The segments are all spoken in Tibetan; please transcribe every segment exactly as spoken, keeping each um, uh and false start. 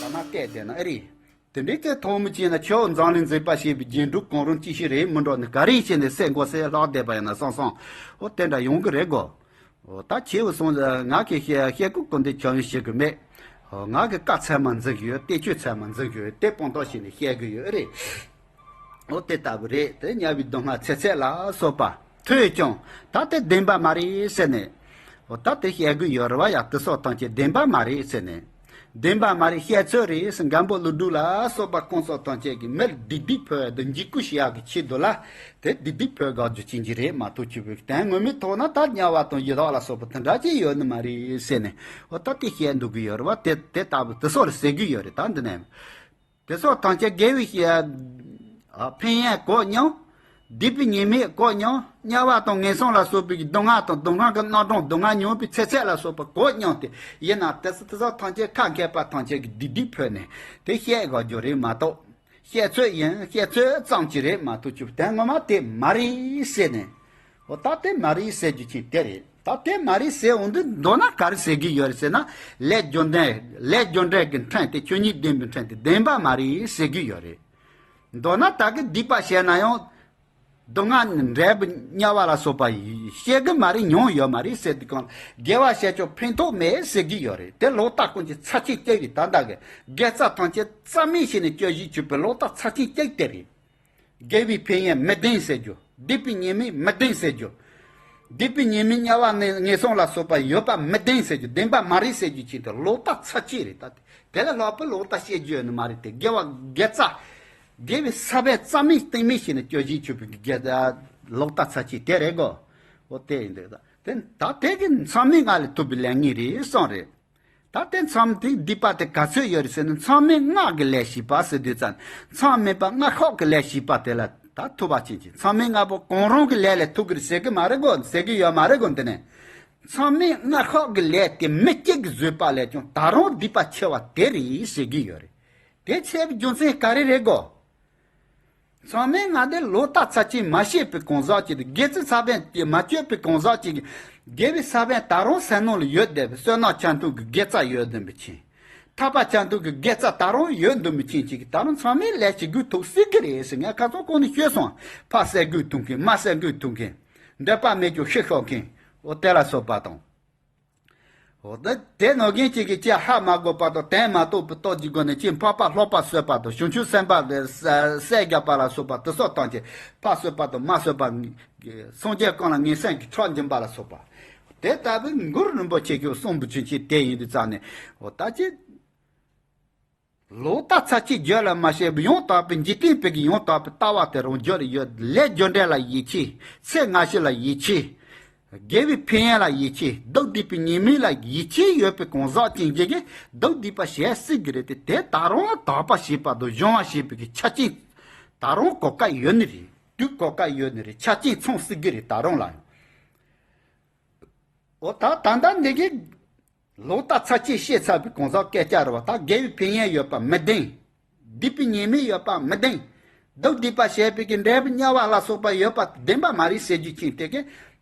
ན་སྐད་དེ་ན་ཨེ་རེད། དེ་འདྲའི་སྐད་ཐོག་མི་ཅན་ན་ཆོས་འཛམ་གླིང་མཛེས་པ་ཞེས་པའི་རྒྱན་དྲུག་གང་རུང་ཅི་ཞིག་རེད་མི་འགྲོ་ནི་ག་རེ་བྱས་ནས་སེ་མགོ་སེ་ལྷག་བསྡད་པ་ཡིན་ན་བསམ་སོང་། འོ་དེ་འདྲ་ཡོང་གི་རེད་གོ། འོ་ད་ཁྱེའུ་སོང་ང་གི་བཤད་བཤད་ཀུ་ཀུ་འདི་བྱ་བའི་ཞིག་གི་མེད། འོ་ང་གི་བཀའ་ཚད་མ་འཛིན་གི་ཡོད། བསྟན་བཅོས་ཚད་མ་འཛིན་གི་ཡོད། དེ་སྤང་ཐོག་ཞིག་ནས་བཤད་གི་ཡོད་རེད། འོ་དེ་ལྟ་བུ་རེད། དེ་དམྱལ་བའི་སྡུག་བསྔལ་ཚེ་ཚད་ལ་སོགས་པ་ཐོས་ཀྱང་ད་དེ་བདེན་པ་མ་རེད་ཟེར་ནས། འོ་ད་དེ་བཤད་གི་ཡོད་རེད་བ། ཡ་དེ་སོགས་ཐམས་ཅད་བདེན་པ་མ་རེད་ཟེར་ནས། བདེན་པ་མ་རེད། བཤད་ཚོད་རེད་ཟེར། མགོན་པོ་ཀླུ་སྒྲུབ་ལ་སོགས་པ་ཁོང་ཚོ་ཐམས་ཅད་ཀྱིས་མི་བདེ་སྡུག་ཕོད་དུ་འཇིགས་སྐུལ་བྱེད་ཡག་གི་ཆེད་དུ་ལ། དེ་བདེ་སྡུག་ཕོད་དགག་རྒྱུ་ཅན་གྱི་རེད་མ་གཏོགས་ཆོས་པའི་དོན་ངོ་མའི་ཐོག་ན་ད་དམྱལ་བ་དང་ཡི་དྭགས་ལ་སོགས་པ་དེ་འདྲ་ཅིག་ཡོད་ནི་མ་རེད་ཟེར་ནས། འོ་ད་དེ་བཤད་འདུག་གི་ཡོད་རེད་བ། དེ་དེ་ལྟ་བུ་དེ་སོགས་ལ་ཟེར་གི་ཡོད་རེད། ད་འདི་ནས་དེ་སོགས་ཐམས་ཅད་དགེ་བའི་བཤེས་ཨ་ཕན་ཡོན་གོ་མྱོང་། སྡིག་པའི་ཉེས་དམིགས་གོ་མྱོང་། དམྱལ་བ་དང་ངན་སོང་ལ་སོགས་པའི་སྡུག་བསྔལ་དང་སྡུག་བསྔལ་གྱི་སྣང་གྲོང་སྡུག་བསྔལ་མྱོང་བའི་ཚེ་ཚད་ལ་སོགས་པ་གོ་མྱོང་སྟེ། ཡིན་ན་དེ་ཚོ་དེ་སོགས་ཐམས་ཅད་ཁ་འགེབས་པ་ཐམས་ཅད་ཀྱིས་བདེ་སྡུག་ཕོད་ནས་དེ་བཤད་དགོས་རྒྱུ་རེད་མ་གཏོགས། བཤད་ཚོད་ཡིན། བཤད་ཚོད་ཙམ་གྱིས་རེད་མ་གཏོགས་ཆོས་དོན་ངོ་མ་དེ་མ་རེད་ཟེར་ནས། འོ་ད་དེ་མ་རེད་ཟེར་རྒྱུ་ཅན་དེ་རེད། ད་དེ་མ་རེད་ཟེར་འོང་དུས་མདོར་ན་ག་རེ་ཟེར་གི་ཡོད་རེད་ཟེར་ན། ལས་རྒྱུ་འབྲས་ལས་རྒྱུ་འབྲས་ཀྱི་ཕྲན་དེ་ཆོས་ཉིད་བདེན་པའི་ཕྲན་དེ་བདེན་པ་མ་རེད་ཟེར་གི་ཡོད་རེད། མདོར་ན་ད་གི་སྡིག་པ་བྱས་ན་ཡང་། སྡུག་བསྔལ་ནི་འབྲས་བུ་དམྱལ་བ་ལ་སོགས་པ་ཡི་བཤད་གི་མ་རེད། མྱོང་ཡོད་མ་རེད་ཟེར་དུས་གང་དགེ་བ་བྱས་ཀྱང་ཕན་ཐོགས་མེད་ཟེར་གི་ཡོད་རེད། དེ་ལོག་ལྟ་ཀུན་གྱི་ཚར་གཅིག་སྐྱེ་བའི་ད་ལྟ་གི་དགེ་རྩ་ཐམས་ཅད་རྩ་མེད་བྱས་ནས་སྤྱོད་བཞིན་ཆོས་པའི་ལོག་ལྟ་ཚར་གཅིག་སྐྱེ་དེ་རེད། དགེ་བའི་ཕན་ཡོན་མི་ལྡན་ཟེར་རྒྱུ། སྡིག་པའི་ཉེས་དམིགས་མི་ལྡན་ཟེར་རྒྱུ། སྡིག་པའི་ཉེས་དམིགས་དམྱལ་བ་ནས་ངན་སོང་ལ་སོགས་པ་ཡོད་པ་མི་ལྡན་ཟེར་རྒྱུ། བདེན་པ་མ་རེད་ཟེར་རྒྱུ་ཅིག་དེ་ལོག་ལྟ་ཚར་གཅིག་རེད། ད་དེ་ལས་ལྷག་པའི་ལོག་ལྟ་བཤད་རྒྱུ་ཡོད་ནི་མ་རེད་དེ། དགེ་བ་དགེ་རྩ། དགེ་བའི་ས་བོན་རྩ་མེད་གཏིང་མེད་བྱས་ནས་སྤྱོད་བཞིན་ཆོས་པའི་དགེ་ལོག་ལྟ་ཚར་གཅིག་དེ་རེད་གོ། འོ་དེ་ཡིན་འདུག་ད་དེ་ད་དེ་གི་མཚམས་མེད་ལྔ་ལས་ཐུབ་པའི་ལས་ངན་རེད་གསུངས་རེད། ད་དེ་མཚམས་དེ་སྡིག་པ་དེ་ག་ཚོད་ཡོད་རེད་ཟེར་ན། མཚམས་མེད་ལྔ་གི་ལས་བྱེད་པ་ཟེར་དུས་ཙམ། མཚམས་མེད་པ་ལྔ་ཤོག་གི་ལས་བྱེད་པ་དེ་ལ་ད་ཐུབ་པ་ཅན་གྱི། མཚམས་མེད་ལྔ་པོ་གང་རུང་གི་ལས་ལས་ཐུབ་གི་རེད་ཟེར་གི་མ་རེད་གོ། ཟེར་གི་ཡོད་མ་རེད་གོ། འདི་ནས་མཚམས་མེད་ལྔ་ཤོག་གི་ལས་དེ་མི་གཅིག་གིས་བཟོས་པ་ལས་ཀྱང་ད་རུང་སྡིག་པ་ཆེ་བ་དེ་རེད་ཟེར་གི་ཡོད་རེད། དེ་ཆེ་བའི་རྒྱུ་མཚན་ག་རེ་རེད་གོ། མཚམས་མེད་ལྔ་དེ་ལོག་ལྟ་ཚར་གཅིག་མ་བྱས་པའི་གང་ཟག་ཅིག་དང་། དགེ་ཚུལ་ས་བོན་དེ་མ་བཅོས་པའི་གང་ཟག་ཅིག་གིས་དགེ་བའི་ས་བོན་ད་རུང་སེམས་ནང་ལ་ཡོད་བསྡད་པའི་བསོད་ནམས་ཆ་མཐུན་གྱི་དགེ་རྩ་ཡོད་བདེན་པའི་ཕྱིར། ཐར་པ་ཆ་མཐུན་གྱི་དགེ་རྩ་ད་རུང་ཡོད་བདེན་པའི་ཕྱིར་ཅིག་གིས་ད་རུང་མཚམས་མེད་ལས་བྱེད་དགོས་ཐུག་སྲིད་ཀྱི་རེད་ཟེར། ངས་ཁ་སང་གོང་ནས་ཤོད་སོང་། ཕ་བསད་དགོས་ཐུག་མཁན། མ་བསད་དགོས་ཐུག་མཁན། འདོད་པ་མེད་ཀྱང་ཤི་ཤོར་མཁན། འོ་དེ་ལ་སོགས་པ་དང་། འོ་ད་དེ་ནོར་མཁན་གཅིག་གིས་ཅི་ཧ་མ་གོ་བར་དུ་དོན་མ་རྟོགས་པའི་སྟོབས་ཀྱི་སྒོ་ནས་ཅི་འཕགས་པ་ལྷག་པ་གསོད་པ་དང་། བྱང་ཆུབ་སེམས་དཔའ་དེ་བསད་བསད་རྒྱག་པ་ལ་སོགས་པ་དེ་སོགས་ཐམས་ཅད། ཕ་གསོད་པ་དང་མ་གསོད་པ། སངས་རྒྱས་གང་ལ་ངན་སེམས་ཀྱི་ཁྲག་འབྱིན་པ་ལ་སོགས་པ། དེ་ལྟ་བུའི་གུ་རུ་རིན་པོ་ཆེ་གིས་གསུངས་པའི་ཚུལ་གྱིས་དེ་ཡིན་དུས་ཙམ་ནས། འོ་ད་ཅི། ལོག་ལྟ་ཚར་གཅིག་རྒྱུད་ལ་མ་སྐྱེས་པའི་ཡང་དག་པའི་འཇིག་རྟེན་པའི་གི་ཡང་དག་པའི་ལྟ་བ་དེ་རང་རྒྱུད་ལ་ཡོད། ལས་རྒྱུ་འབྲས་ལ་ཡིད་ཆེས། ཚེ་སྔ་ཕྱི་ལ་ཡིད་ཆེས། དགེ་བའི་ཕན་ཡོན་ལ་ཡིད་ཆེས། སྡིག་སྡིག་པའི་ཉེས་དམིགས་ལ་ཡིད་ཆེས་ཡོད་པའི་གང་ཟག་ཅན་གྱིས་སྡིག་སྡིག་པ་བྱེད་སྲིད་ཀྱི་རེད་དེ། དེ་ད་རུང་དག་པ་བྱེད་པ་དང་སྦྱོང་བ་བྱེད་པའི་གི་ཆ་རྐྱེན་ད་རུང་གོ་སྐབས་ཡོད་ནི་རེད། དུས་གོ་སྐབས་ཡོད་ནི་རེད། ཆ་རྐྱེན་ཚང་སྲིད་ཀྱི་རེད་ད་རུང་ལ་ཡང་། འོ་ད་ད་ལྟ་འདི་གི་ལོག་ལྟ་ཚར་གཅིག་བཤད་ཚར་བའི་གང་ཟག་སྐད་ཆ་རེད་བ། ད་དགེ་བའི་ཕན་ཡོན་ཡོད་པ་མི་བདེན། སྡིག་པའི་ཉེས་དམིགས་ཡོད་པ་མི་བདེན། སྡིག་སྡིག་པ་བྱས་པའི་གི་འབྲས་བུ་དམྱལ་བ་ལ་སོགས་པ་ཡོད་པ་བདེན་པ་མ་རེད་ཟེར་རྒྱུ་ཅན་དེ་གིས།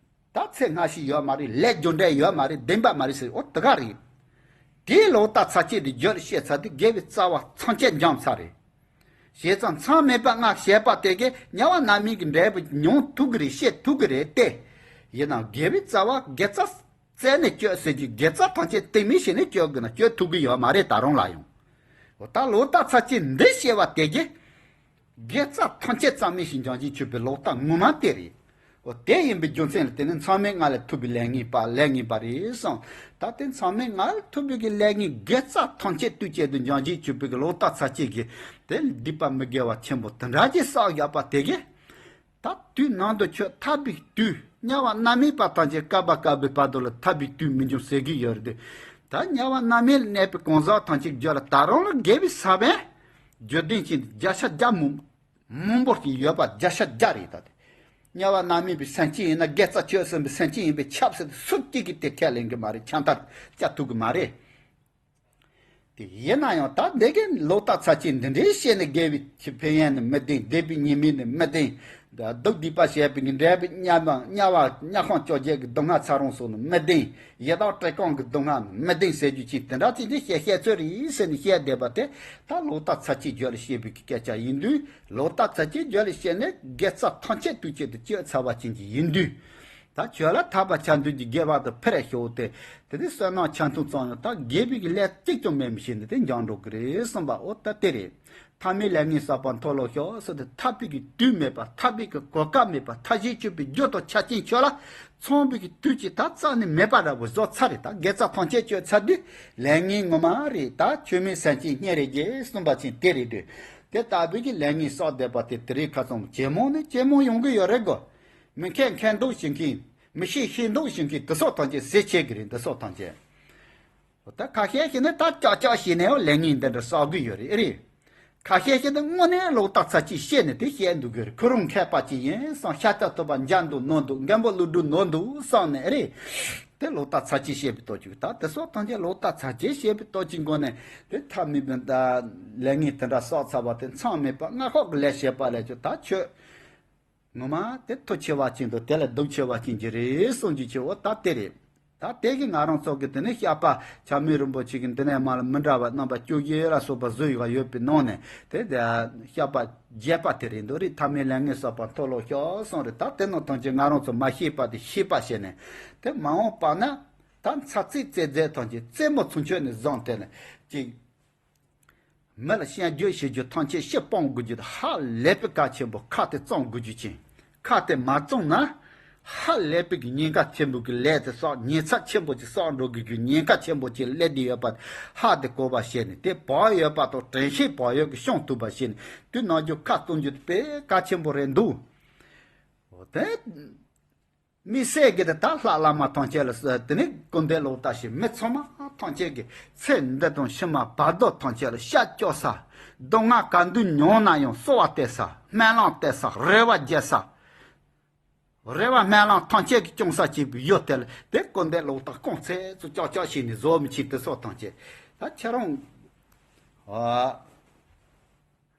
ད་ཚེ་སྔ་ཕྱི་ཡོད་མ་རེད། ལས་རྒྱུ་འབྲས་ཡོད་མ་རེད། བདེན་པ་མ་རེད་ཟེར། འོ་དེ་ག་རེད། དེའི་ལོག་ལྟ་ཚར་གཅིག་དེ་རྒྱུད་ལ་བཤད་ཚར་དུས་དགེ་བའི་རྩ་བ་ཐམས་ཅད་འཇོམས་ཚར་རེད། བྱས་ཙང་མཚམས་མེད་པ་ལྔ་བཤད་པ་དེ་གིས་དམྱལ་བ་རྣམ་སྨིན་གྱི་འབྲས་བུ་མྱོང་ཐུབ་ཀྱི་རེད། བཤད་ཐུབ་ཀྱི་རེད་དེ། ཡིན་ནའང་དགེ་བའི་རྩ་བ་དགེ་རྩ་རྩད་ནས་གཅོད་ཟེར་གྱི། དགེ་རྩ་ཐམས་ཅད་གཏིང་མེད་བྱས་ནས་གཅོད་དགོས་ན་གཅོད་ཐུབ་ཀྱི་ཡོད་མ་རེད་ད་རུང་ལ་ཡང་། འོ་ད་ལོག་ལྟ་ཚར་གཅིག་འདི་བཤད་པ་དེ་གིས། དགེ་རྩ་ཐམས་ཅད་རྩ་མེད་བྱས་འཇོམས་བྱེད་ཆོས་པའི་ལོག་ལྟ་ངོ་མ་དེ་རེད། འོ་དེ་ཡིན་པའི་རྒྱུ་མཚན་ལ་བརྟེན་ནས་མཚམས་མེད་ལྔ་ལས་ཐུབ་པའི་ལས་ངན་པ་ལས་ངན་པ་རེད་གསུངས། ད་དེ་མཚམས་མེད་ལྔ་ལས་ཐུབ་པའི་གི་ལས་ངན་དགེ་རྩ་ཐམས་ཅད་དུས་གཅིག་ཏུ་འཇོམས་བྱེད་ཆོས་པའི་གི་ལོག་ལྟ་ཚར་གཅིག་གིས་དེ་སྡིག་པ་མི་དགེ་བ་ཆེན་པོ་དེ་འདྲ་ཅིག་བསགས་བཞག་པ་དེ་གིས། ད་དུས་ནང་དུ་ཁྱོད་ཐར་པའི་དུས། དམྱལ་བ་རྣམ་སྨིན་པ་ཐམས་ཅད་བསྐལ་པ་བསྐལ་པའི་བར་དུ་ལ་ཐར་པའི་དུས་མི་འབྱུང་ཟེར་གྱི་ཡོད་རེད་དེ། ད་དམྱལ་བ་རྣམ་སྨིན་ལ་གནས་པའི་གང་ཟག་ཐམས་ཅད་རྒྱུད་ལ་ད་རུང་ལ་དགེ་བའི་ས་བོན་རྒྱུད་ལྡན་ཅན་བརྒྱ་ཆ་བརྒྱ་མང་མང་པོ་ཞིག་ཡོད་པ་བརྒྱ་ཆ་བརྒྱ་རེད། ད་དེ་དམྱལ་བ་རྣམ་སྨིན་པའི་སེམས་ཅན་ཡིན་ན། དགེ་རྩ་ཆོས་ཟིན་པའི་སེམས་ཅན་ཡིན་པས་ཁྱབ་ཟེར་ཏེ་སུ་གཅིག་གིས་དེ་ཁས་ལེན་གྱི་མ་རེད། ཁྱབ་མཐར་བཅའ་ཐུབ་ཀྱི་མ་རེད། དེ་ཡིན་ན་ཡང་ད་འདི་གའི་ལོག་ལྟ་ཚར་གཅིག་འདི་འདྲའི་བཤད་ནས་དགེ་བའི་ཕན་ཡོན་ནི་མི་ལྡན། སྡིག་པའི་ཉེས་དམིགས་ནི་མི་ལྡན། སྡུག་སྡིག་པ་བྱས་པའི་གི་འབྲས་བུ་དམྱལ་བ་དམྱལ་བ་དམྱལ་ཁམས་བཅོ་བརྒྱད་ཀྱི་སྡུག་བསྔལ་ཚ་རུང་སོགས་ནི་མི་བདེན། ཡི་དྭགས་བཀྲེས་སྐོམ་གྱི་སྡུག་བསྔལ་ནི་མི་བདེན་ཟེར་རྒྱུ་ཅིག་དེ་འདྲ་ཅིག་འདི་བཤད་བཤད་ཚོད་རེད་ཟེར་ནས་བཤད་བསྡད་པ་དེ་ད་ལོག་ལྟ་ཚར་གཅིག་བརྗོད་ལ་བཤད་པའི་གི་སྐད་ཆ་ཡིན་དུས། ལོག་ལྟ་ཚར་གཅིག་བརྗོད་ལ་བཤད་ནས་དགེ་རྩ་ཐམས་ཅད་དུས་གཅིག་ཏུ་གཅོད་ཚར་བ་ཅན་གྱི་ཡིན་དུས། ད་ཁྱོད་ལ་ཐར་པ་ཆ་འདུས་ཀྱི་དགེ་བ་དང་ཕུ་རེ་ཤོག་སྟེ། དེ་དུས་བསོད་ནམས་ཆ་མཐུན་ཙམ་ཡང་ད་དགེ་བའི་གི་ལས་གཅིག་ཀྱང་མེད་མི་ཤེས་ནི་དེ་འགྱངས་འགྲོ་གི་རེད་གསུངས་པ། འོ་ད་དེ་རེད། ཐ་མལ་ལས་ངན་བསགས་པ་མཐོལ་ལོ་ཤོག་ཟེར་ཏེ། ཐར་པའི་གི་དུས་མེད་པ། ཐར་པའི་གི་གོ་སྐབས་མེད་པ། ཐར་ཞིང་སྐྱོབ་པའི་རྒྱུ་དང་ཆ་རྐྱེན་ཁྱོད་ལ་ཚང་བའི་གི་དུས་ཀྱི་ད་རྩ་ནས་མེད་པ་འདྲ་བོ་བཟོ་ཚར་རེད། ད་དགེ་རྩ་ཐམས་ཅད་གཅོད་ཚར་དུས་ལས་ངན་ངོ་མ་རེད། ད་ཆོས་མིན་སེམས་ཅན་སྙིང་རེ་རྗེ་གསུངས་པ་ཅན་དེ་རེད་འདུག་དེ་ལྟ་བུའི་གི་ལས་ངན་བསགས་བསྡད་པ་དེ་དེ་རིང་ཁ་སང་ཇེ་མང་ནས་ཇེ་མང་ཡོང་གི་ཡོད་རེད་གོ། མི་མཁས་མཁས་མདོག་བྱེད་མཁན། མི་ཤེས་ཤེས་མདོག་བྱེད་མཁན་དེ་ཚོ་ཐམས་ཅད་ཟས་བྱེད་ཀྱི་རེད། འདི་ཚོ་ཐམས་ཅད། ད་ཁ་ཤས་ཤིག་ནི་ད་ཀྱག་ཀྱག་བྱས་ནས་ཡང་ལས་ངན་འདི་འདྲ་བསགས་ཀྱི་ཡོད་རེད། ཨེ་རེད། ཁ་ཤས་ཤིག་ནི་དངོས་གནས་ལོག་ལྟ་ཚར་གཅིག་བཤད་ནས་དེ་བཤད་འདུག་གི་རེད། ཁོ་རང་མཁས་པ་ཅིག་ཡིན་བསམ། ཤཱཀྱ་ཐུབ་པ་མཇལ་འདུག་ནོར་འདུག་མགོན་པོ་ཀླུ་སྒྲུབ་ནོར་འདུག་བསམ་ནས། ཨེ་རེད། དེ་ལོག་ལྟ་ཚར་གཅིག་བཤད་པའི་སྟོབས་ཀྱིས། ད་དེ་ཚོ་ཐམས་ཅད་ལོག་ལྟ་ཚར་གཅིག་བཤད་པའི་སྟོབས་ཀྱི་སྒོ་ནས་དེ་ཐ་མལ་པའི་ད་ལས་ངན་དེ་འདྲ་བསགས་ཚར་བ་དེ་མཚམས་མེད་པ་སྔ་ཁོག་གི་ལས་བྱེད་པ་ལས་ཀྱང་ད་ཆོས་ངོ་མ་དེ་མཐུ་ཆེ་བ་ཅན་དང་དེ་ལས་སྡུག་ཆེ་བ་ཅན་གྱི་རེད་གསུང་རྒྱུ་ཆེ་བོ་ད་དེ་རེད། ད་དེ་གི་ང་རང་ཚོ་གི་དེ་ནས་བཤགས་པ་ཆགས་མེད་རིན་པོ་ཆེ་གི་འདི་ནས་མར་མི་འདྲ་བ་རྣམ་པ་བཅུ་བཞི་ལ་སོགས་པ་བཟོས་ཡོད་པའི་ནང་ནས་དེ་བཤགས་པ་རྒྱས་པ་དེ་རེད་འདུག་རེད། ཐ་མལ་ལས་ངན་བསགས་པ་མཐོལ་ལོ་ཤོག་གསུངས་རེད། ད་དེ་ནང་ཐམས་ཅད་ང་རང་ཚོ་མ་ཤེས་པ་དེ་ཤེས་པ་བྱས་ནས་དེ་མ་འོངས་པ་ན་ད་ཚ་ཚིག་ཙེ་ཙེ་ཐམས་ཅད་རྩེ་མོ་ཚུན་ཆོད་ནས་བཟུང་སྟེ་ནས་ཅིག་མི་ལ་བཤད་རྒྱུ་བྱེད་རྒྱུ་ཐམས་ཅད་ཕྱིར་སྤང་དགོས་རྒྱུ་དེ་ཧ་ལས་པའི་གལ་ཆེན་པོ། ཁ་དེ་བཙུམ་དགོས་རྒྱུ་ཅན། ཁ་དེ་མ་བཙུམ་ན་ཧ་ལས་པའི་གི་ཉེན་ཁ་ཆེན་པོ་གི་ལས་དེ་བསགས། ཉེན་ཚབས་ཆེན་པོ་ཅིག་བསགས་འགྲོ་དགོས་རྒྱུ་ཉེན་ཁ་ཆེན་པོ་ཅིག་སླེབས་བསྡད་ཡོད་པ་ཧ་དེ་གོ་བ་བྱས་ནས་དེ་བག་ཡོད་པ་དང་དྲན་ཤེས་བག་ཡོད་ཀྱི་སྤྱང་ཐུབ་པ་བྱས་ནས་དུས་ནམ་རྒྱུན་ཁ་བཙུམ་རྒྱུ་དེ་དཔེ་གལ་ཆེན་པོ་རེད་འདུག་འོ་དེ། དམིགས་བསལ་གྱི་དེ་ད་ལྷ་བླ་མ་ཐམས་ཅད་ལ་དེ་ནས་སྐུར་འདེབས་ལོག་ལྟ་ཞིག་མི་ཚང་མ་ཐམས་ཅད་ཀྱི་ཚེ་འདི་དང་ཕྱི་མ་བར་དོ་ཐམས་ཅད་ལ་ཤ་སྐྱོག་ས། སྡུག་བསྔལ་ག་དུས་མྱོང་ན་ཡང་གསོལ་བ་བཏབ་ས། སྨོན་ལམ་བཏབ་ས། རེ་བ་རྒྱག་ས། རེ་བ་སྨོན་ལམ་ཐམས་ཅད་ཀྱི་སྐྱོང་ས་བྱེད་པའི་ཡུལ་དེ་ལ་དེ་སྐུར་འདེབས་ལོག་ལྟ་རྐང་ཚད་ཚོ་ཀྱག་ཀྱག་བྱས་ནས་བཟོ་མི་བྱེད། དེ་སོགས་ཐམས་ཅད་ད་ཁྱེད་རང་ཨ།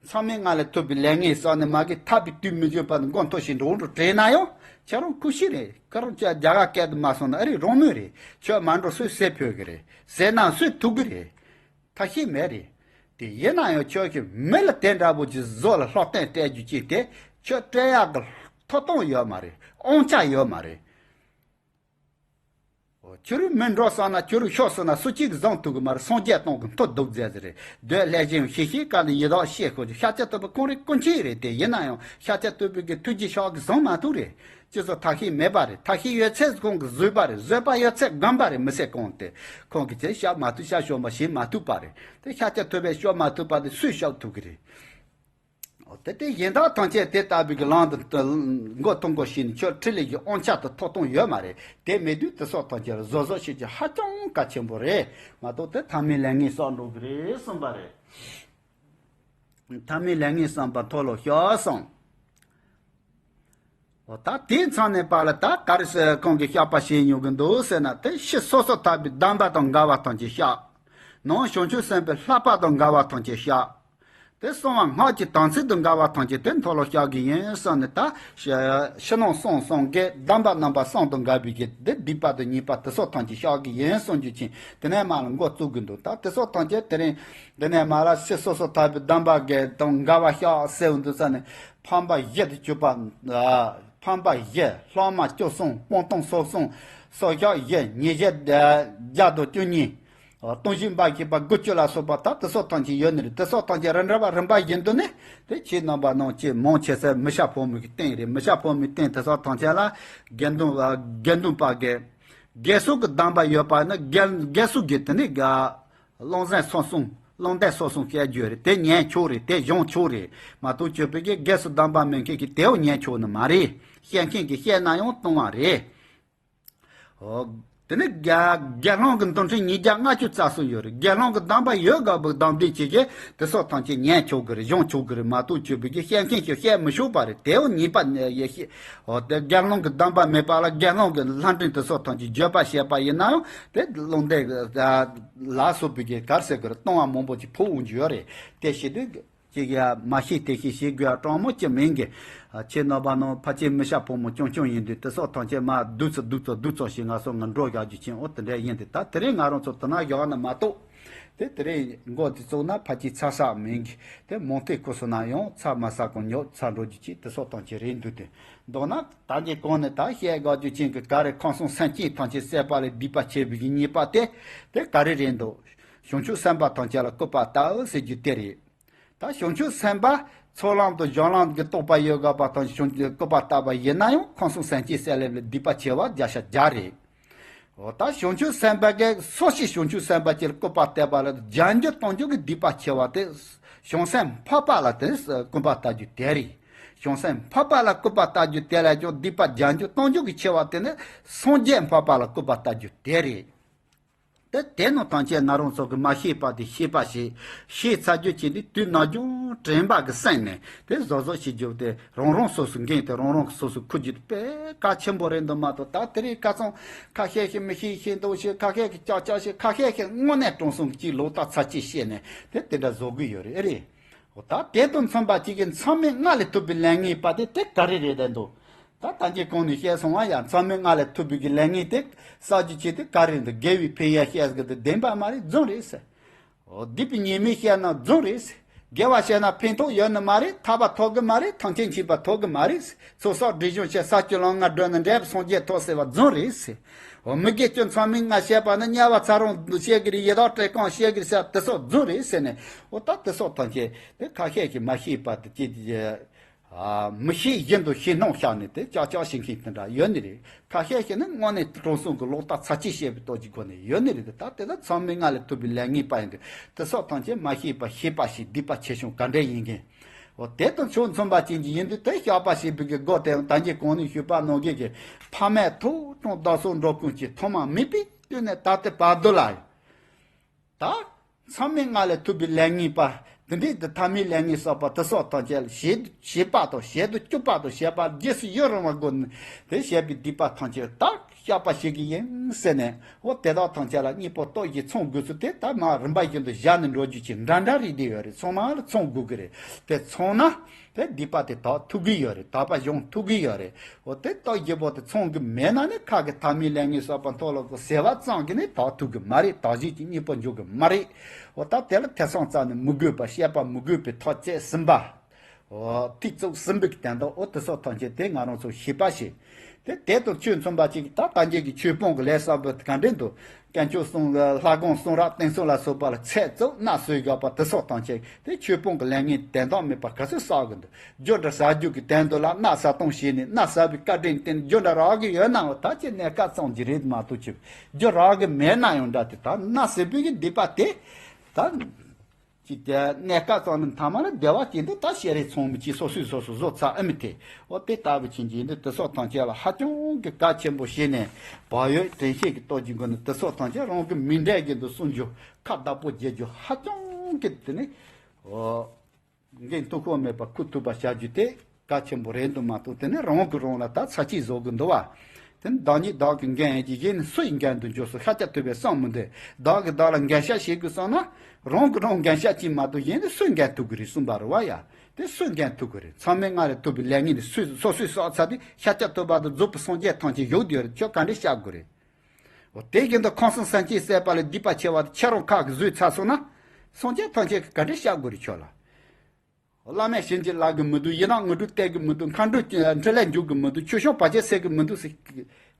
མཚམས་མེད་ལྔ་ལས་ཐོབ་པའི་ལས་ངན་བསགས་ནས་མ་གི་ཐར་པའི་དུས་མི་འཇོན་པ་མགོ་མཐོ་ཞིག་འགྲོ་འགྲོ་དྲན་ན་ཡང་ཁྱེད་རང་ཁུ་ཤི་རེད། ཁ་རོག་ཅག་རྒྱ་གར་སྐད་དུ་མ་སོང་ན་ཨ་རི་རང་མོས་རེད། ཁྱོད་མ་འགྲོ་སུས་ཟས་ཕོད་གི་རེད། ཟས་ན་སུས་ཐུག་གི་རེད། ཐབས་ཤེས་མེད་རེད། དེ་ཡིན་ན་ཡང་ཁྱོད་ཀྱི་མི་ལ་དེ་འདྲ་པོ་ཅིག་བཟོ་ལ་ལྷག་སྟེང་སྤྲད་རྒྱུ་ཅིག་དེ་ཁྱོད་སྤྲད་ཡག་གི་ཐོབ་ཐང་ཡོད་མ་རེད། དབང་ཆ་ཡོད་མ་རེད། ཁྱོད་རང་མི་འགྲོ་བསམ་ན་ཁྱོད་རང་ཤོག་ཟེར་ན་སུ་གཅིག་གིས་བཟང་ཐུབ་གི་མ་རེད། སངས་རྒྱས་སྟོང་གི་མཐོ་སྡུག་མཛད་ཟེར་རེད། འདོད་ལྷས་བྱིན་ཤེས་ཤེས་ག་ལ་ཡི་དྭགས་ཤེས་ཁོ་ཤཱཀྱ་ཐུབ་པའི་ཁོང་རིགས་སྐུ་མཁྱེན་རེད། དེ་ཡིན་ན་ཡང་ཤཱཀྱ་ཐུབ་པའི་གི་ཐུགས་རྗེ་ཤོག་གིས་བཟང་མ་ཐུབ་རེད། ཅི་ཚོ་ཐབས་ཤེས་མེད་པ་རེད། ཐབས་ཤེས་ཡོད་ཚད་ཁོང་གིས་བཟོས་པ་རེད། བཟོས་པ་ཡོད་ཚད་སྒོམ་པ་རེད། མི་ཚེ་གང་དེ་ཁོང་གིས་ཅི་བཤགས་མ་ཐུབ་བཤགས་ཤོག་མ་བྱེད་མ་ཐུབ་པ་རེད། དེ་ཤཱཀྱ་ཐུབ་པས་བཤགས་མ་ཐུབ་པ་དེ་སུས་བཤགས་ཐུབ་གི་རེད། འོ་དེ་དེ་གཞན་དག་ཐམས་ཅད་དེ་ལྟ་བུའི་གི་ལམ་དུ་མགོ་ཐོན་དགོས་ཤེས་ནི་ཁྱོད་འཕྲིན་ལས་ཀྱི་དབང་ཆ་དང་ཐོབ་ཐང་ཡོད་མ་རེད། དེ་མེད་དུས་དེ་སོགས་ཐམས་ཅད་ལ་བཟོ་བཟོ་བྱེད་རྒྱུ་ཧ་ཅང་གལ་ཆེན་པོ་རེད་མ་གཏོགས། དེ་ཐ་མལ་ལས་ངན་བསགས་འགྲོ་གི་རེད་གསུངས་པ་རེད། ཐ་མལ་ལས་ངན་བསགས་པ་མཐོལ་ལོ་ཤོག་གསུངས། འོ་ད་དེའི་མཚམས་ནས་པ་ལ་ད་ག་རེ་ཟེར་ཁོང་གིས་བཤགས་པ་བྱེད་མྱོང་གི་འདུག་ཟེར་ན། དེ་ཕྱི་སོ་སོར་ཐར་པའི་སྡོམ་པ་དང་འགལ་བ་ཐམས་ཅད་བཤགས། ནང་བྱང་ཆུབ་སེམས་དཔའི་བསླབ་པ་དང་འགལ་བ་ཐམས་ཅད་བཤགས། དེ་གསང་བ་སྔགས་ཀྱི་དམ་ཚིག་དང་འགལ་བ་ཐམས་ཅད་དེ་མཐོལ་ལོ་བཤགས་ཀྱི་ཡིན་གསུངས་ནས། ད་ཕྱི་ཕྱི་ནང་གསང་གསུམ་གྱི་སྡོམ་པ་རྣམ་པ་གསུམ་དང་འགལ་བའི་གི་དེ་སྡིག་པ་དང་ཉེས་པ་དེ་སོགས་ཐམས་ཅད་བཤགས་ཀྱི་ཡིན་གསུང་རྒྱུ་ཅན་དེ་ནས་མར་ལ་འགོ་བཙུགས་ཀྱི་འདུག་ད་དེ་སོགས་ཐམས་ཅད་དེ་རིང་འདི་ནས་མར་ལ་ཕྱི་སོ་སོར་ཐར་པའི་སྡོམ་པ་གི་དང་འགལ་བ་བཤགས་ཟེར་འདུག་ས་ནས། ཕམ་པ་བཞི་དུ་གྱུར་པ། ཨ། ཕམ་པ་བཞི། ལྷག་མ་བཅུ་གསུམ། སྤངས་རྟོགས་སོ་གསུམ། སོ་བཤགས་བཞི། ཉེས་བྱས་བརྒྱ་དང་བཅུ་གཉིས། ཨ། སྟོང་ཞིང་འབའ་ཞིག་པ་དགུ་བཅུ་ལ་སོགས་པ་ད་དེ་སོགས་ཐམས་ཅད་ཡོད་ནི་རེད། དེ་སོགས་ཐམས་ཅད་རེ་འདྲ་བ་རིམ་པ་བཞིན་དུ་ནི་དེ་ཁྱེད་རྣམ་པ་རྣམས་ཀྱིས་མང་ཆེ་ས་མི་ཤ་ཕོ་མོའི་གི་རྟེན་རེད། མི་ཤ་ཕོ་མོའི་རྟེན་དེ་སོགས་ཐམས་ཅད་ལ་དགེ་འདུན་དགེ་འདུན་པ་གི་དགེ་སོགས་ཀྱི་སྡོམ་པ་ཡོད་པ་ནི་དགེ་དགེ་སོགས་ཀྱི་དེ་ནི་དགེ། བློ་བཟང་སོ་གསུམ། བློ་འདས་སོ་གསུམ་བཤད་རྒྱུ་རེད། དེ་ཉན་ཆོག་རེད། དེ་སྦྱང་ཆོག་རེད་མ་གཏོགས། སྤྱོད་པའི་གི་དགེ་སོགས་སྡོམ་པ་མེད་མཁན་གྱི་དེའོ་ཉན་ཆོག་ནི་མ་རེད། བཤད་མཁན་གྱིས་བཤད་ན་ཡང་ལྟུང་བ་རེད། འོ། དེ་ནི་དགེ་དགེ་སློང་གི་འདུལ་ཁྲིམས་ཉིས་བརྒྱ་ལྔ་བཅུ་རྩ་གསུམ་ཡོད་རེད། དགེ་སློང་གི་སྡོམ་པ་ཡོད་དགའ་བོ་སྡོམ་ལྡན་བྱེད་ཀྱི་དེ་སོགས་ཐམས་ཅད་ཉན་ཆོག་གི་རེད། སྦྱང་ཆོག་གི་རེད་མ་གཏོགས། སྤྱོད་པའི་གི་བཤད་མཁན་གྱིས་བཤད་མི་ཆོག་པ་རེད། དེའོ་ཉེས་པ་ཡེ་ཤེས། འོ་དེ་དགེ་སློང་གི་སྡོམ་པ་མེད་པ་ལ་དགེ་སློང་གི་ལྷ་འདྲེ་དེ་སོགས་ཐམས་ཅད་བརྗོད་པ་བཤད་པ་ཡིན་ན་ཡང་དེ་བློ་འདས་ལ་སོགས་པའི་གི་གར་ཟེར་གི་རེད། ལྟུང་བ་མང་པོ་ཅིག་ཕོག་འོང་རྒྱུ་ཡོད་རེད། དེ་བྱེད་དུས་ ཅིག་ཡ་མ་ཤེས་དེ་ཤེས་ཤེས་དགོས་ཡ་གྲོང་མོ་ཅི་མིན་གི། ཁྱེད་རྣམ་པ་ནང་ཕལ་ཆེར་མི་ཤ་ཕོ་མོ་ཆུང་ཆུང་ཡིན་དུས་དེ་སོགས་ཐམས་ཅད་མ་བསྡུ་ཚོ་བསྡུ་ཚོ་བསྡུ་ཚོ་ཞིག་ང་ཚོ་ང་འགྲོ་བཞག་རྒྱུ་ཅན་འོ་དེ་འདྲ་ཡིན་དུས། ད་དེ་རིང་ང་རང་ཚོ་དེ་ན་བཞག་ན་མ་གཏོགས། དེ་དེ་རིང་མགོ་དེ་བཙུགས་ན་ཕལ་ཆེར་ཚ་ས་མིན་གི། དེ་མོང་སྟེ་ཁུ་སོ་ན་ཡང་ཚ་མ་ས་གོ་ཉོབ་ཚ་འགྲོ་རྒྱུ་ཅིག་དེ་སོགས་ཐམས་ཅད་རེད་འདུག་དེ། མདོར་ན་ད་གིན་གོང་ནས་ད་བཤད་དགོས་རྒྱུ་ཅན་གི་ག་རེ་ཁམས་གསུམ་སེམས་ཅན་ཐམས་ཅད་བསད་པ་ལས་སྡིག་པ་ཆེ་བའི་གི་ཉེས་པ་དེ་དེ་ག་རེ་རེད་འདུག་བྱང་ཆུབ་སེམས་དཔའ་ཐམས་ཅད་ལ་སྐུར་པ་བཏབ་ཟེར་རྒྱུ་དེ་རེད། ད་བྱང་ཆུབ་སེམས་དཔའ་ཚོགས་ལམ་དང་སྦྱོར་ལམ་གྱི་རྟོགས་པ་ཡོད་དགོས་པ་དང་བྱང་ཆུབ་སྐུར་པ་བཏབ་པ་ཡིན་ན་ཡང་ཁམས་གསུམ་སེམས་ཅན་བསད་ལེན་ལ་སྡིག་པ་ཆེ་བ་བརྒྱ་ཆ་བརྒྱ་རེད། འོ་ད་བྱང་ཆུབ་སེམས་དཔའ་གིས་སོ་སྐྱེ་བྱང་ཆུབ་སེམས་དཔའ་ཅིག་ལ་སྐུར་པ་བཏབ་པ་ལ་བརྒྱ་འགྱུར་སྟོང་འགྱུར་གྱི་སྡིག་པ་ཆེ་བ་དེ་བྱང་སེམས་འཕགས་པ་ལ་དེ་སྐུར་པ་བཏབ་རྒྱུ་དེ་རེད། བྱང་སེམས་འཕགས་པ་ལ་སྐུར་པ་བཏབ་རྒྱུ་དེ་ལས་ཀྱང་སྡིག་པ་བརྒྱ་འགྱུར་སྟོང་འགྱུར་གྱི་ཆེ་བ་དེ་ནི་སངས་རྒྱས་འཕགས་པ་ལ་སྐུར་པ་བཏབ་རྒྱུ་དེ་རེད། དེ་དེ་རྣམས་ཐམས་ཅད་ང་རང་ཚོ་གི་མ་ཤེས་པ་དེ་ཤེས་པ་ཞིག་ཤེས་ཚར་རྒྱུ་ཅན་དེ་དུས་ནམ་རྒྱུན་དྲན་པ་གི་སེམས་ནས་དེ་བཟོ་བཟོ་བྱེད་རྒྱུ་དེ་རང་རང་སོ་སོ་འགན་དེ་རང་རང་གི་སོ་སོ་འཁུར་རྒྱུ་དེ་དཔེ་གལ་ཆེན་པོ་རེད་འདུག་མ་གཏོགས། ད་དེ་རིང་ཁ་སང་ཁ་ཤས་ཤིག་མི་ཤེས་ཤེས་མདོག་བྱེད། ཁ་ཤས་ཀྱིས་ཅག་ཅག་བྱེད། ཁ་ཤས་ཤིག་དངོས་གནས་དྲང་སྲོང་གཅིག་ལོག་ལྟ་ཚར་གཅིག་བཤད་ནས་དེ་དེ་འདྲ་བཟོ་གི་ཡོད་རེད། ཨེ་རེད། འོ་ད་དེ་དང་མཚུངས་པ་གཅིག་གི་མཚམས་མེད་ལྔ་ལས་ཐོབ་པའི་ལས་ངན་པ་དེ་དེ་ག་རེ་རེད་བསྡད་འདུག་ད་ད་གིན་གོང་ནས་བཤད་སོང་བ་ཡང་མཚམས་མེད་ལྔ་ལས་ཐོབ་པའི་གི་ལས་ངན་དེ་བསགས་རྒྱུ་ཆེ་དེ་ག་རེ་འདུག་དགེ་བའི་ཕན་ཡོན་བཤད་གི་དེ་བདེན་པ་མ་རེད། རྫུན་རེད་ཟེར། འོ་སྡིག་པའི་ཉེས་དམིགས་བཤད་ན་རྫུན་རེད་ཟེར། དགེ་བ་བཤད་ན་ཕན་ཐོགས་ཡོད་ནི་མ་རེད། ཐར་པ་ཐོབ་གི་མ་རེད། ཐམས་ཅད་མཁྱེན་པ་ཐོབ་གི་མ་རེད་ཟེར། ཚོགས་བསགས་སྒྲིབ་སྦྱོང་བྱས་ས་བཅུ་ལམ་ལྔ་བགྲོད་ན་འབྲས་བུ་སངས་རྒྱས་ཐོབ་ཟེར་བ་རྫུན་རེད་ཟེར། འོ་མི་དགེ་བཅུ་མཚམས་མེད་ལྔ་བཤད་པ་ནི་དམྱལ་བ་ཚ་རོང་བཤད་གི་རེད། ཡི་དྭགས་བཀྲེས་སྐོམ་བཤད་གི་རེད་ཟེར། དེ་སོགས་རྫུན་རེད་ཟེར་ནས། འོ་ད་དེ་སོགས་ཐམས་ཅད་དེ་ཁ་ཤས་ཀྱིས་མ་ཤེས་པ་དེ་ཅི། ཨ། མི་ཤེས་བཞིན་དུ་ཤེས་སྣང་བཞག་ནས་དེ་ཅག་ཅག་བྱེད་མཁན་དེ་འདྲ་ཡོད་ནི་རེད། ཁ་ཤས་ཤིག་ནི་དངོས་གནས་དྲང་སྲོང་གི་ལོག་ལྟ་ཚར་གཅིག་བཤད་པའི་སྟོབས་ཀྱི་སྒོ་ནས་ཡོད་ནི་རེད། དེ་ད་དེ་ལ་མཚམས་མེད་ལྔ་ལས་ཐོབ་པའི་ལས་ངན་པ་ཡིན་དུས་དེ་སོགས་ཐམས་ཅད་མ་ཤེས་པ་ཤེས་པ་ཞིག་སྡིག་པ་ཆེ་ཆུང་ག་འདྲས་ཡིན་མཁན། འོ་དེ་དང་ཕྱོགས་མཚུངས་པ་ཅན་གྱི་ཡིན་དུས་དེ་བཤགས་པ་བྱེད་པའི་གི་སྒོ་དེ་ད་གིན་གོང་ནས་ཞུས་པ་ནང་བཞིན་གྱི་ཕ་མས་ཐོག་དྲངས་བདག་སོགས་འགྲོ་ཀུན་གྱི་ཐོག་མ་མེད་པའི་དུས་ནས་ད་ལྟའི་བར་དུ་ལ་ཡང་། ད། མཚམས་མེད་ལྔ་ལས་ཐོབ་པའི་ལས་ངན་པ། དེ་འདྲའི་འདི་ཐ་མའི་ལས་ངན་བསགས་པ་དེ་སོགས་ཐམས་ཅད་ལ་ཞེ་ཞེ་དཔག་དང་ཞེ་དྲག་སྐྱོ་དཔག་ཏུ་བྱས་པ་རྗེས་སུ་ཡི་རང་བའི་སྒོ་ནས་དེ་བྱས་པའི་སྡིག་པ་ཐམས་ཅད་ད་བཤགས་པ་བྱེད་ཀྱི་ཡིན་ཟེར་ནས། འོ་དེ་དག་ཐམས་ཅད་ལ་གཉེན་པོ་སྟོབས་བཞི་ཚང་དགོས་ཚུལ་དེ་ད་མ་རིམ་པ་བཞིན་དུ་བཞག་ནས་འགྲོ་རྒྱུ་ཅིག་འདྲ་འདྲ་རེད་བསྡད་ཡོད་རེད། ཚང་མ་ལ་ཚང་དགོས་ཀྱི་རེད། དེ་ཚང་ན། དེ་སྡིག་པ་དེ་དག་ཐུབ་ཀྱི་ཡོད་རེད། དག་པ་སྦྱོང་ཐུབ་ཀྱི་ཡོད་རེད། འོ་དེ་སྟོབས་བཞི་པོ་དེ་ཚང་གི་མེད་ན་ནི་ཁ་གི་ཐ་མའི་ལས་ངན་བསགས་པ་མཐོལ་ལོ་གི་ཟེར་བ་ཙམ་གྱིས་ནི་དག་ཐུབ་ཀྱི་མ་རེད། དག་བྱེད་ཀྱི་གཉེན་པོ་འཇུག་གི་མ་རེད། འོ་ད་དེ་ལ་ཐེ་ཚོམ་རྩ་ནས་མི་དགོས་པ། བཤད་པ་མི་དགོས་པའི་ཐབས་བྱེད་གསུམ་པ། འོ་ཐིག་བཙུགས་གསུམ་པའི་གི་དོན་དག་འོ་དེ་སོགས་ཐམས་ཅད་དེ་ང་རང་ཚོ་ཤེས་པ་ཞིག་དེ་དེ་དང་ཆོས་མཚུངས་པ་ཅིག་ད་ལྟ་མཇལ་གྱི་ཆོས་སྤོང་གི་ལས་བསགས་པ་ག་འདྲས་འདུག་དཀོན་མཆོག་གསུམ་ལ་ལྷ་སྒོམ་གསུང་རབ་བསྟན་སྲུང་ལ་སོགས་པ་ལ་ཚད་བཙུགས་མནའ་ཟོས་དགོས་པ་དེ་སོགས་ཐམས་ཅད་དེ་ཆོས་སྤོང་གི་ལས་ངན་དོན་དག་མེད་པ་ག་ཚོད་བསགས་གི་འདུག་རྒྱུ་འདྲ་ཟ་རྒྱུ་གི་དོན་དུ་ལ་མནའ་ཟ་སྟངས་བྱས་ནས་མནའ་ཟ་བའི་བཀའ་དྲིན་བརྟེན་རྒྱུ་འདྲ་རག་གི་ཡོད་ནའང་ད་ཅི་གནས་སྐབས་ཙམ་གྱི་རེད་མ་གཏོགས་ཅིག་རྒྱུ་རག་གི་མེད་ན་ཡང་འདྲ་དེ་ད་མནའ་ཟོས་པའི་གི་སྡིག་པ་དེ་ད། ཅིག་དེ་གནས་སྐབས་ཙམ་ནི་མཐའ་མ་ལ་བདེ་བ་ཅན་དུ་ད་ཤེས་རིག་ཚང་མི་གཅིག་སོ་སོས་སོ་སོ་བཟོ་ཚར་ཨ་མི་དེ། འོ་དེ་ལྟ་བུ་ཕྱིན་གྱི་ཡིན་དུས་དེ་སོགས་ཐམས་ཅད་ལ་ཧ་ཅང་གི་གལ་ཆེན་པོ་བྱས་ནས་བག་ཡོད་དྲན་ཤེས་ཀྱི་སྟོབས་ཀྱི་སྒོ་ནས་དེ་སོགས་ཐམས་ཅད་རང་གི་མིག་འབྲས་བཞིན་དུ་སྲུང་རྒྱུ་ཁ་བདག་པོ་བྱེད་རྒྱུ་ཧ་ཅང་གི་དེ་ནི། འོ། འགན་ཐུགས་ཁོམ་མེད་པར་འཁུར་ཐུབ་པ་བྱ་རྒྱུ་དེ་གལ་ཆེན་པོ་རེད་འདུག་མ་གཏོགས་དེ་ནི་རང་གིས་རང་ལ་ད་ཚ་གྱང་བཟོ་གི་འདུག་བ། དེ་ནི་བདག་ཉིད་བདག་གི་འགན་ཡིན་གྱི་གཞན་ནི་སུ་ཡི་འགན་དུ་འཇོག་སོ་ཤཱཀྱ་ཐུབ་པས་གསུངས་མི་འདུག་བདག་གིས་བདག་ལ་འགན་བཞག་བྱེད་དགོས་བསམ་ན་རང་གིས་རང་འགན་བཞག་གྱིས་མ་གཏོགས་གཞན་ནི་སུས་འགན་ཐུག་གི་རེད་གསུངས་པ་རེད་བ་ཡ། དེ་སུས་འགན་ཐུག་གི་རེད། མཚམས་མེད་ལྔ་ལས་ཐོབ་པའི་ལས་ངན་དེ་སུས་སོ་སོས་བསགས་ཚར་དུས་ཤཱཀྱ་ཐུབ་པ་དང་རྫོགས་པའི་སངས་རྒྱས་ཐམས་ཅད་བཞུགས་བསྡད་ཡོད་རེད། ཁྱོད་ག་འདྲས་བཤགས་དགོས་རེད། འོ་དེ་བཞིན་དུ་ཁམས་གསུམ་སེམས་ཅན་བསད་པ་ལས་སྡིག་པ་ཆེ་བ་དེ་ཁྱེད་རང་ཁ་གིས་བཟོས་ཚར་སོང་ན། སངས་རྒྱས་ཐམས་ཅད་ཀྱིས་ག་འདྲས་བཤགས་དགོས་རེད་ཁྱོད་ལ། བླ་མས་བྱིན་གྱིས་བརླབ་གི་མི་འདུག་ཡི་དམ་དངོས་གྲུབ་སྟེར་གི་མི་འདུག་མཁའ་འགྲོ་འཕྲིན་ལས་འཇུག་གི་མི་འདུག་མཆོད་བཤམས་བར་ཆད་སེལ་གི་མི་འདུག་ཟེར།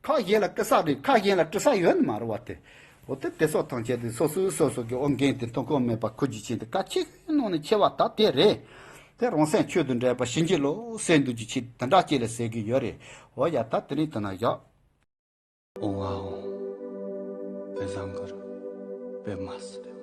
ཁ་གཞན་ལ་སྐུར་ས་རེད། ཁ་གཞན་ལ་སྤྲད་ས་ཡོད་ནི་མ་རེད་བ་དེ། འོ་དེ་དེ་སོགས་ཐམས་ཅད་དེ་སོ་སོའི་སོ་སོ་གི་འོ་འགན་དེ་ཐོགས་ཁོམ་མེད་པར་འཁུར་རྒྱུ་ཅན་དེ་གལ་ཆེ་ནང་ནས་ཆེ་བ་ད་དེ་རེད། དེ་རང་སེམས་ཆོས་དང་འདྲེས་པ་བྱིན་གྱིས་རློབས་ཟེར་འདུག་རྒྱུ་ཆེ་དེ་འདྲ་ཅིག་ལ་ཟེར་གི་ཡོད་རེད། འོ་ཡ་ད་དེ་རིང་དེ་ན་བཞག་འོང་ཨ་འོང་། དཔེ་བཟང་གི་རེད། དཔེ་མ་སྲིད།